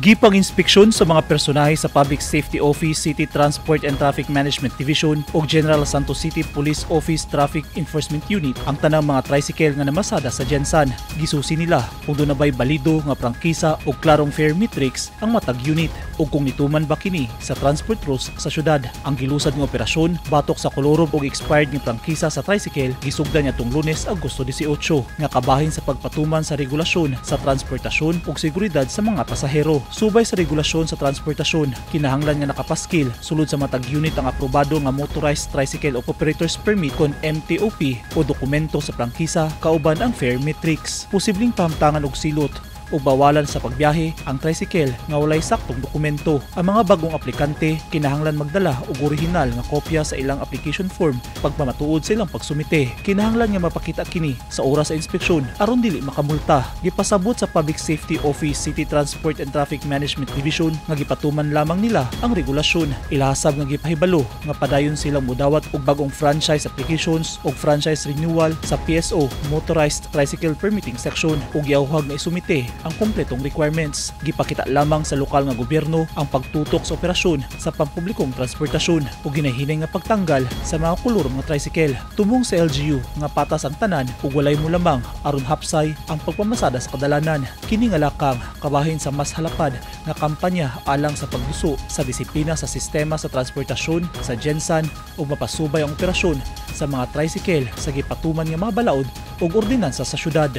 Gipang inspeksyon sa mga personahe sa Public Safety Office, City Transport and Traffic Management Division ug General Santos City Police Office Traffic Enforcement Unit ang tanang mga tricycle nga namasada sa GenSan. Gisusi nila kung duna ba'y balido nga prangkisa o klarong fare matrix ang matag unit ug kung nituman ba kini sa transport rules sa syudad. Ang gilusad nga operasyon batok sa kolorom og expired nga prangkisa sa tricycle gisugdan niadtong Lunes, Agosto 18, nga kabahin sa pagpatuman sa regulasyon sa transportasyon ug seguridad sa mga pasahero. Subay sa regulasyon sa transportasyon, kinahanglan nga nakapaskil sulod sa matag unit ang aprobado nga Motorized Tricycle Operators Permit kon MTOP o dokumento sa prangkisa kauban ang fare matrix. Posibleng pahamtangan og silot o bawalan sa pagbiyahe ang tricycle nga walay saktong dokumento. Ang mga bagong aplikante kinahanglan magdala og orihinal nga kopya sa ilang application form pagpamatuod sa ilang pagsumite. Kinahanglan nga mapakita kini sa oras sa inspeksyon aron dili makamulta. Gipasabot sa Public Safety Office, City Transport and Traffic Management Division nga gipatuman lamang nila ang regulasyon. Ilahasab nga gipahibalo nga padayon silang mudawat og bagong franchise applications og franchise renewal sa PSO Motorized Tricycle Permitting Section ug giawhag nga isumite ang kompletong requirements. Gipakita lamang sa lokal nga gobyerno ang pagtutok sa operasyon sa pampublikong transportasyon ug ginahinay nga pagtanggal sa mga kolor mga tricycle. Tumong sa LGU nga patas ang tanan ug walay molamang aron hapsay ang pagpamasada sa kadalanan. Kini nga lakang kabahin sa mas halapad nga kampanya alang sa pagduso sa disiplina sa sistema sa transportasyon sa GenSan ug mapasubay ang operasyon sa mga tricycle sa gipatuman nga mga balaod ug ordinansa sa syudad.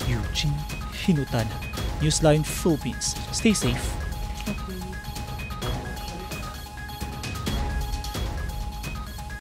Eugene Hinutan, Newsline Philippines. Stay safe.